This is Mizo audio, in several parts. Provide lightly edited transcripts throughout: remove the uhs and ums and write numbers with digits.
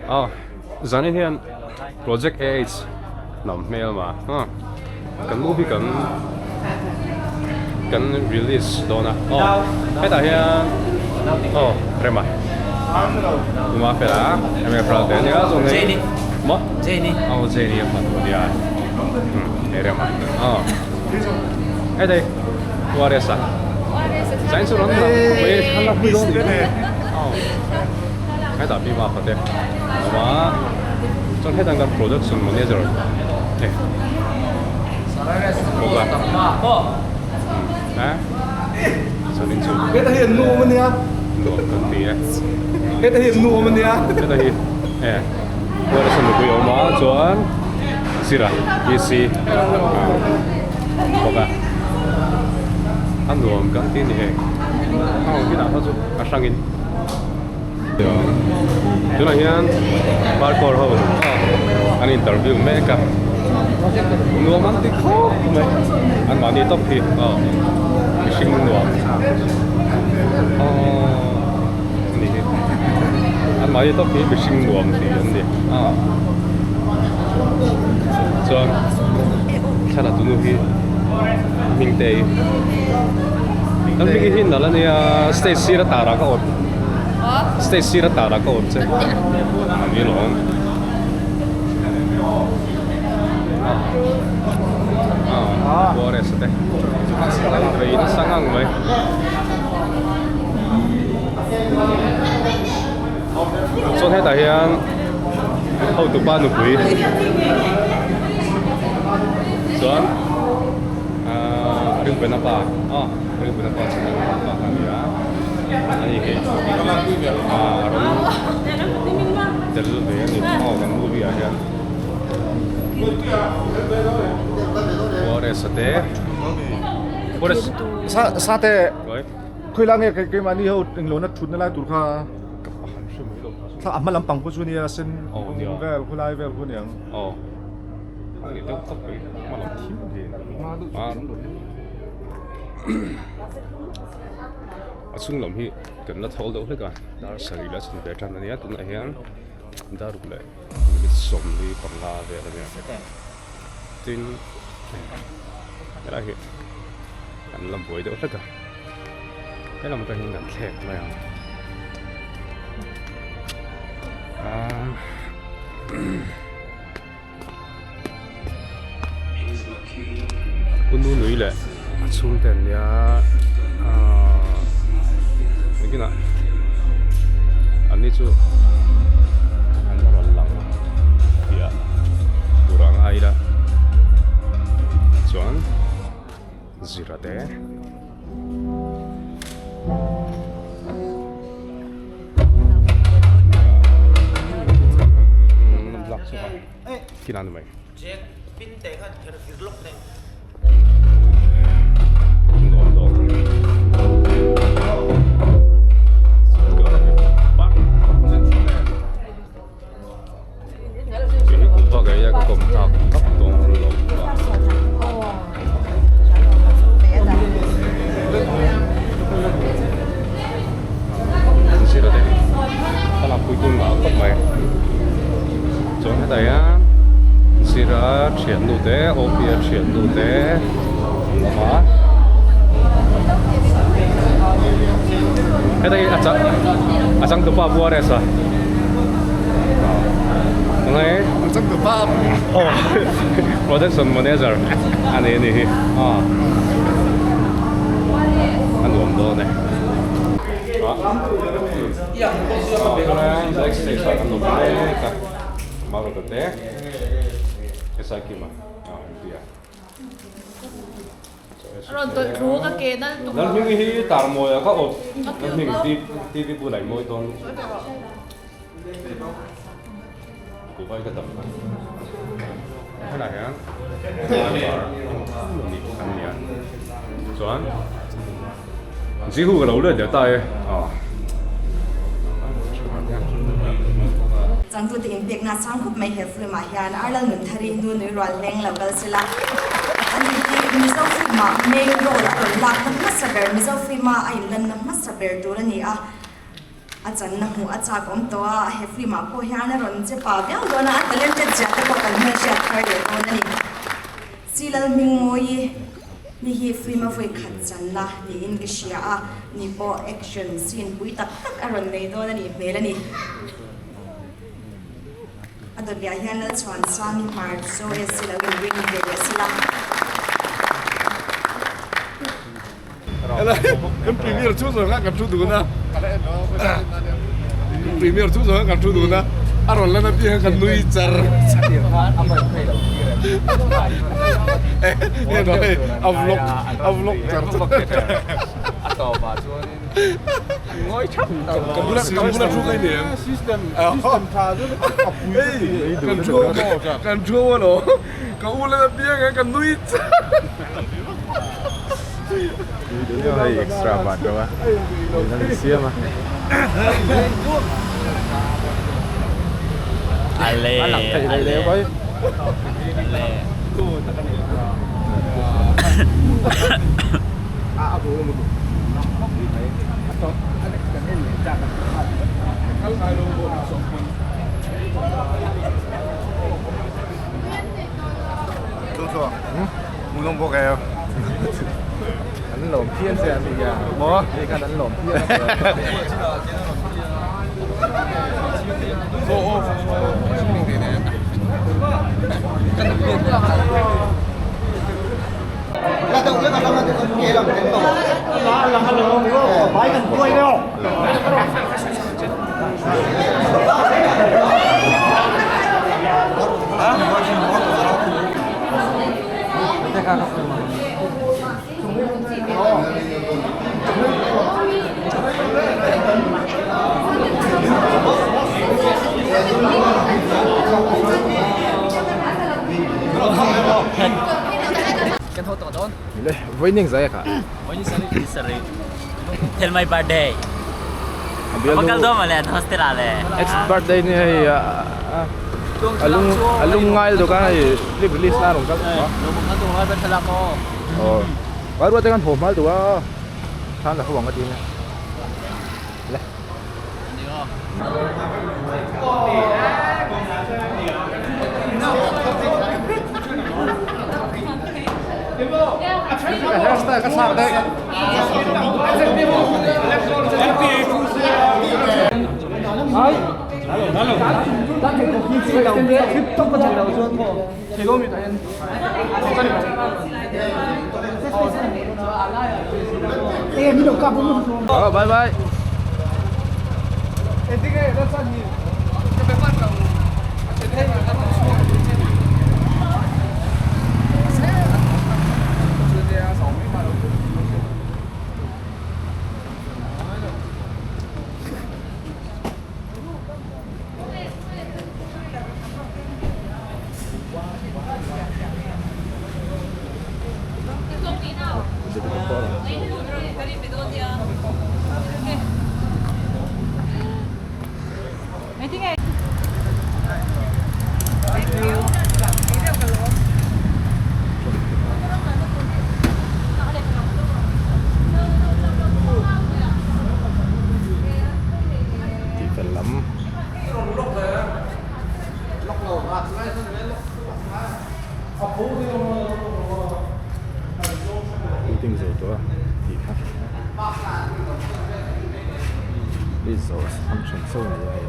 Aw zanin hian project AH hnam hmel ma kan movie kan kan release dawn a aw hetah hian aw rema uma fel a mf ral te ania chuan hei maw aw Jenny a hman ania hei rema aw hetah hi Waresa zain chu rawn lang mai thlalak pui dawn ni aw hetah mi ma fate awm a chuan hetah kan production manager hei bawk a a chuanin chu hetah hi an nu awm ania nuam kan ti e hetah hi an nu awm ania hetah hi e production nupui awm a chuan zira PC bawk a a nuam kan ti a ni hei a awm hinah kha chu a hrangin tunah hian parkour ho an interview mek a nuam an ti khawp mai an mahni tawp hi aw mihring nuam aw a ni hi an mahni tawp hi mihring nuam ti an ni a chuan thlalak tunu hi hmingtei kan hming hi nalh a nia stage sir a tarah ka awm stage sir a tarah ka awm che a ni lawm ah forest te vei nasa ngang mai. Chuan hetah hian hotupa nupui chuan ahh Reuben-a pa aw Reuben-a pa chu pa kha a ni a ani hei ahh a rawn tel ve a ni aw kan movie ah hian Forest a te Forest Sa te. Khawi lai nge keimahni ho englo na thutna lai tur kha thla a hma lampang pawh chu nia sen vel khawi lai vel khu aniang. Aw a ni deuh khawp mai hma lam thim a a chhung lam hi kan la thawl deuh hlek a dar sarih la chhun ve tan ania tunah hian dar ruk leh minute 45 vel ania tin helai hi kan la buai deuh hlek a helam atang hian kan thlek mai ang ah U Nunui leh a chhungte an nia ah engtinah an ni chu an la rawn lang tih ah tur ang a ila chuan zira te. Kinah ni mai. Chuan hetah hian sira thiannu te awpia thiannu te an awm a heta hi a chang a changtupa buares a enge a changtupa aw production manager a ni anih hi a nuam dawn e. Rawn tawlh thu ka ke nal tuk Lal hming hi tar mawi a ka awt Lal hming TV bulah i mawi dawn Dubai ka dam na helai hian an ni a chuan Jihu ka lo let leh ta e aw. Changtute inpekna sang khawp mai he film ah hian Arlal Nunthari nu nui rual hleng lo kal sela a ni tih Mizo film ah main role a rawn lakna hmasa ber Mizo film a a inlanna hmasa ber tur a ni a. A channa hmuh a chak awm tawh a, he film ah pawh hian a rawn che pah viau dawn a, a talented zia te pawh kan hmelhriat thar leh dawn a ni. Silal Hmingmawi ni hi film a vawi khat channa niin ka hria a, ni pawh action scene pui tak tak a rawn nei dawn a nih hmel a ni. A dawtliah hian Lalchhuansangi hmar chu SC lo in ring ve leh sela. Kan premier chu zawng a kan thu dun a premier chu zawng a kan thu dun a a rawn lan apiang kan nui char a vlog a vlog char char a tawpah chuanin ngawi thap kan bula kan bula thu kai nem system system tha chu a pui kan thu kan thu alawm ka u lan apiang kan nui char. Hei extra van deuh a in an siam a. Ale A lang thei leh leh mai. Ale. Hmuhnawm bawk em? An lawm phian che an nia. Maw? Hei khan an lawm phian che. Kan ho tawh dawn. Le, vawiin zai a kha. Vawiin sarih. Tell my birthday. Pakal do male an hostel ah le. It's birthday ni hei alung alung ngai do ka hei clip release na rong kal. Lo bang tu ngai ban thalak o. Oh. Vai ruat te kan ho mal tu a. Than la huang ka ti ne. Le. Hairstyle ka thlak daih. Oh, bye bye. Tihfel lam. Shooting zo tawh a tih kha resource function so ni a hei.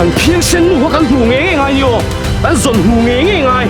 Kan phiangsen nu kha kan hmuh ngei ngei ngai ni aw, kan zawn hmuh ngei ngei ngai.